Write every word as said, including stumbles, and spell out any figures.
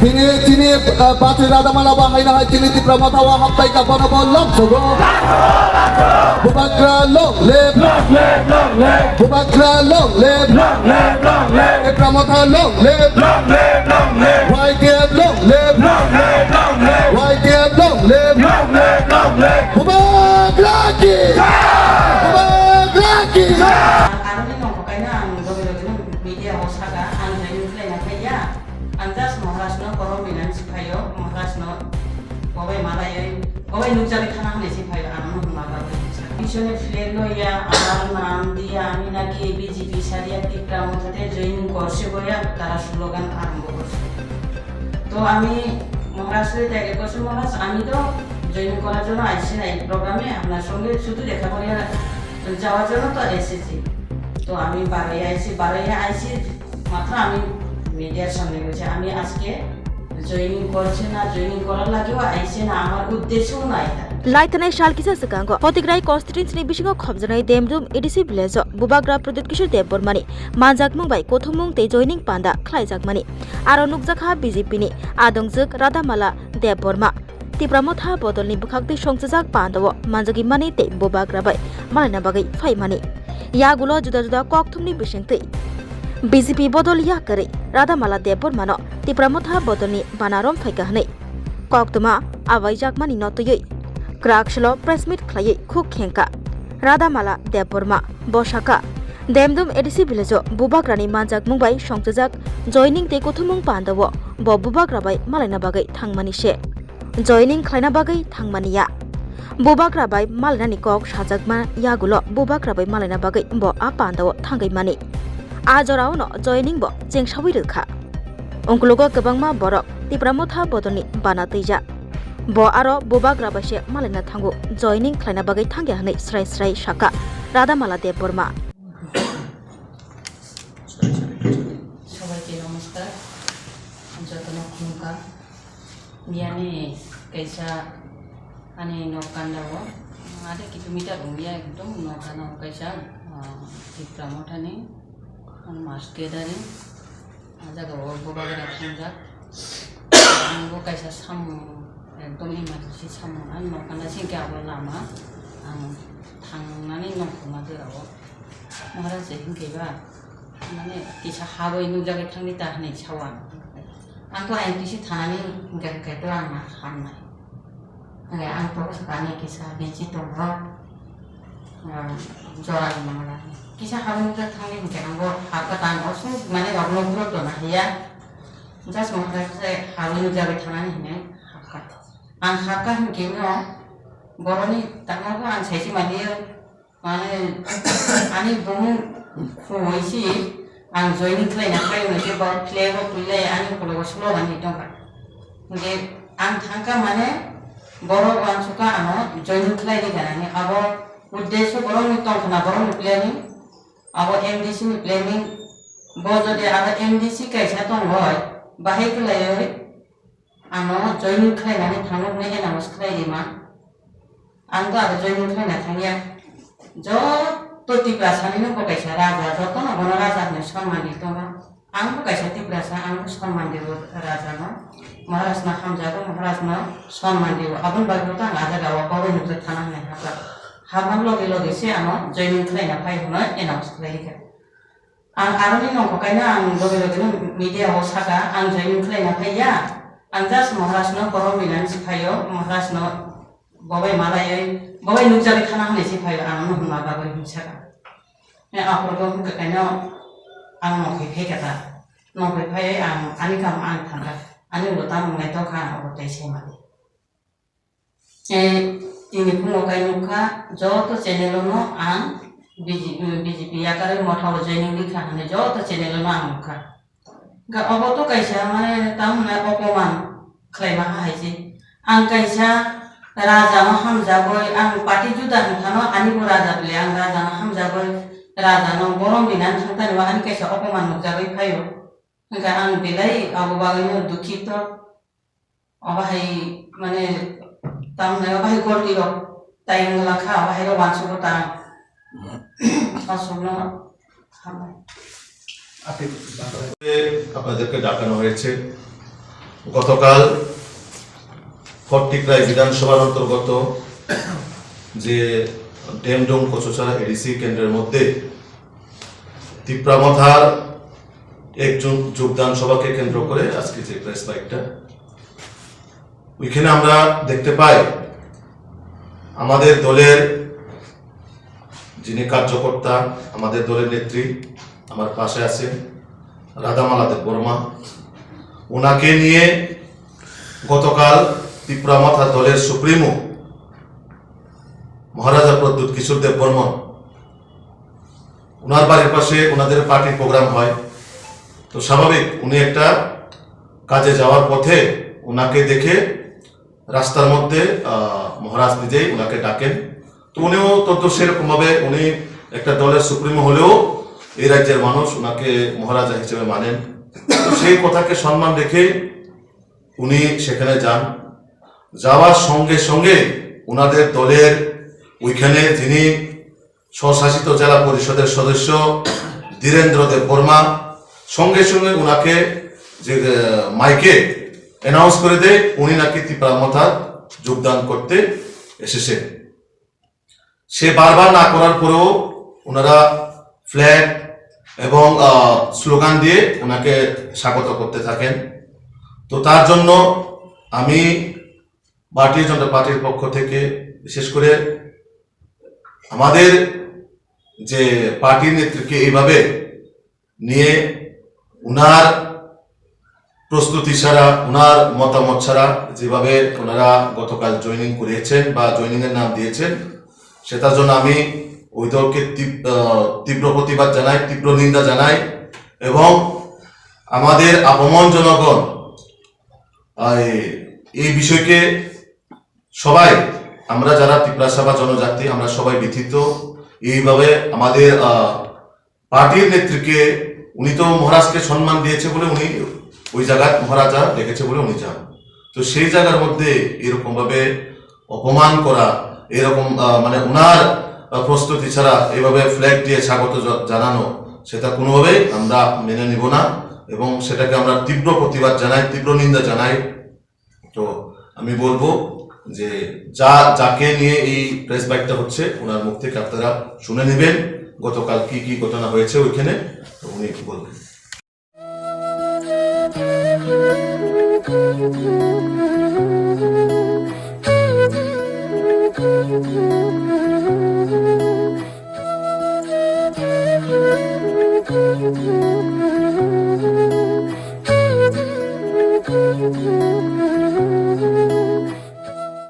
Chini, chini, uh, bachwi Radhamala bahai na hai chini Tipra Motha o hampai ka bono bo lok sogo. Bubagra long live. Long live, long live. Bubagra long live. Long live, long live. Tipra Motha long live. Long live, long live. Y T F long live. Long live, long live. Y T F long live. Long live, long live. Bubagra ki. Jai. Bubagra ki. Jai. Ang ani nongkho kaina ang dogi dogi no media o saka ang join khlai na phai ya. Ang just Maharaj no korom binan si phaio, Maharaj no bobai malai, bobai nukjagwi thana hwnwi si phaio, ang no hwnma bagwi. Bisoni flag no ya, ang nam dia, ami na ki B J P saria Tipra Motha te join korse boya, tara slogan arambo korse. To ami Maharaj le tege korse, Maharaj, ami to join korar jonno aisi na ei program e, apnar songe sudhu dekha koriya jawar jonno to esesi. To ami barai aisi, barai aisi, matro ami media samne boichi, ami ajke joining korse na, joining korar lagio aise na, amar uddesho na eta. Laithanai sal kisa swkango Photikrai constituency ni bisingo khobjaknai Demdum A D C village o Bubagra Pradyut Kishore Debbarma ni manjakmung bai kuthumung tei joining panda khlaijakmani. Aro nukjakha B J P ni adongjwk Radhamala Debbarma. Tipra Motha bodolni bwkhaktwi songchajak pandao manjagwi mani tei Bubagra bai malaina bagwi phaimani. Yagulo juda juda kokthumni bisingtwi B J P bodol yakarwi Radhamala Debbarmano Tipra Motha bodolni bana rom phaikha hwnwi koktwma abaijakmani no twiwi kwrak salo press meet khlaiwi khuk khengkha Radhamala Debbarma. Bo sakha, Demdum A D C village o Bubagrani manjakmung bai songchajak joining tei kuthumung pandao bo Bubagra bai malaina bagwi thangmani se. Joining khlaina bagwi thangmani ya. Bubagra bai malainani kok sajakma yagulo Bubagra bai malaina bagwi bo a pandao thangwi mani. A jorao no joining bo chengsawi rwkha. Ungkulugo kwbangma borok Tipra Motha bodolni bana twijak. Bo aro Bubagra bai se malaina thango, joining khlaina bagwi thangya hwnwi srai srai sakha Radhamala Debbarma. সবাইকে নমস্কার। যতন খুলুকা। Miyani kaisa ani nok kanda o, adha kilometer wngya ekdom nok gana o kaisa, ah, Tipra Mothani mass gathering, ah, jaga o Bubagra thwngjak. Ang bo kaisa samung ekdom emergency samung, ang nok kanda singke abo lama ang thangnani nongkhorma jora o. Maharaj se hinkhe ba, mane, kisa habwi nukjagwi thangdi ta hinwi sao ang. Ang to ayang kisi thanani hinkhe, hinkhe to ang ma hamnai. Hinkhe ang to sakani kisa bisi tongo, um, jora ni mangla. Kisa habwi nukjagwi thangdi hinkhe ang bo habkha ta ang osuk mane rok nukjagwi tongna hiya. Just Maharaj se habwi nukjagwi thanani hinwi habkha. Ang habkha hinkhe no boroni tangma bo ang saisi maliyo. Mane, ani bumung khuwi si ang joining khlaina khlai hwnwi se bo flag o twi lai ani ukulok o slogan ni tongkha. Hinkhe ang thangkha mane borok uansukha ano joining khlai rikha nani. Abo uddesho borok ni tongkha na borok ni planning, abo M D C ni planning. Bo jodi abo M D C kaisa tongoi, bahai khlaioi, ano joining khlainani thango hwnwi announce khlai rima. Ang to abo joining khlaina thangya. Joto Tiprasani no bo kaisa raja, jotono bono raja hwnwi sonman di tongo. Ang bo kaisa Tiprasa, ang bo sonman di o raja no. Maharaj no hamjago, Maharaj no sonman di o. Aboni bagwi to ang a jaga o koboi nukjak thana hwnwi habkha. Habna logi logi se ano joining khlaina phai hwnwi announce khlai rikha. Ang aroni nongkho kaino ang logi logi no media o saka, ang joining khlaina phaiya. Ang just Maharaj no korom binani si phaio, Maharaj no bobai malaioi, bobai nukjagwi thana hwnwi si phaio, ang no hwnma bagwi hwnwi saka. He aphuru bo hwnkha kaino ang nongkhoi phaikha ta. Nongkhoi phaiwi ang ani kamo ang thangkha. Ani ulo tamo wngnai tongkha ang obo tei se mani. Eh, tini phungo kai nukha, joto channel-o no ang B J P, B J P yakarwi motha o joining rikha hwnwi joto channel-o no ang nukha. Ga obo to kaisa mane tamo hwnwi opoman khlaima hai se. Ang kaisa raja no hamjagwi, ang party juda hwnkhano ani bo raja bile, ang raja no hamjagwi, raja no borom dinani thangtani bo ani kaisa opoman nukjagwi phaio. Hwnkha ang belai abo bagwi no dukhito. Obo hai, mane, tamni obo hai golti rok tai wng lakha, obo hai rok uansukgo ta. Aswkno hambai. আপনাদেরকে ডাকানো হয়েছে। গতকাল ফটিকরায় বিধানসভার অন্তর্গত যে ডেমডোম কচুছড়া এডিসি কেন্দ্রের মধ্যে তিপ্রা মথার এক যোগ-, যোগদান সভাকে কেন্দ্র করে আজকে যে প্রেস বাইটটা, ওইখানে আমরা দেখতে পাই আমাদের দলের যিনি কার্যকর্তা, আমাদের দলের নেত্রী, আমার পাশে আছেন রাধামালা দেববর্মা, ওনাকে নিয়ে গতকাল তিপ্রা মথা দলের সুপ্রিমো মহারাজা প্রদ্যুৎ কিশোর দেববর্মন, ওনার বাড়ির পাশে ওনাদের পার্টির প্রোগ্রাম হয়। তো স্বাভাবিক উনি একটা কাজে যাওয়ার পথে ওনাকে দেখে রাস্তার মধ্যে, আহ, মহারাজ নিজেই ওনাকে ডাকেন। তো উনিও তদ্দুর সেরকম ভাবে, উনি একটা দলের সুপ্রিমো হলেও এই রাজ্যের মানুষ ওনাকে মহারাজা হিসেবে মানেন। তো সেই কথাকে সম্মান রেখে উনি সেখানে যান। যাওয়ার সঙ্গে সঙ্গে ওনাদের দলের ওইখানে যিনি স্বশাসিত জেলা পরিষদের সদস্য ধীরেন্দ্র দেববর্মা সঙ্গে সঙ্গে ওনাকে যে, আহ, মাইকে অ্যানাউন্স করে দেয়, উনি নাকি তিপ্রা মথার যোগদান করতে এসেছেন। সে বারবার না করার পরেও ওনারা ফ্ল্যাগ এবং, আহ, স্লোগান দিয়ে ওনাকে স্বাগত করতে থাকেন। তো তার জন্য আমি ভারতীয় জনতা পার্টির পক্ষ থেকে বিশেষ করে আমাদের যে পার্টির নেত্রীকে এইভাবে নিয়ে ওনার প্রস্তুতি ছাড়া, ওনার মতামত ছাড়া যেভাবে ওনারা গতকাল জয়েনিং করিয়েছেন বা জয়েনিং এর নাম দিয়েছেন, সেটার জন্য আমি ওই দলকে তীব-, আহ, তীব্র প্রতিবাদ জানাই, তীব্র নিন্দা জানাই। এবং আমাদের আপামর জনগণ, আহ, এই, এই বিষয়কে সবাই, আমরা যারা তিপ্রাসা বা জনজাতি, আমরা সবাই ব্যথিত। এইভাবে আমাদের, আহ, পার্টির নেত্রীকে, উনি তো মহারাজকে সম্মান দিয়েছে বলে উনি ওই জায়গায় মহারাজা ডেকেছে বলে উনি যান। তো সেই জায়গার মধ্যে এরকম ভাবে অপমান করা, এরকম, আহ, মানে ওনার, আহ, প্রস্তুতি ছাড়া এভাবে ফ্ল্যাগ দিয়ে স্বাগত জ-, জানানো, সেটা কোনোভাবেই আমরা মেনে নিব না এবং সেটাকে আমরা তীব্র প্রতিবাদ জানাই, তীব্র নিন্দা জানাই। তো আমি বলবো যে যা, যাকে নিয়ে এই প্রেস বাইটটা হচ্ছে, ওনার মুখ থেকে আপনারা শুনে নেবেন গতকাল কি কি ঘটনা হয়েছে ওইখানে, তো উনি একটু বলবেন।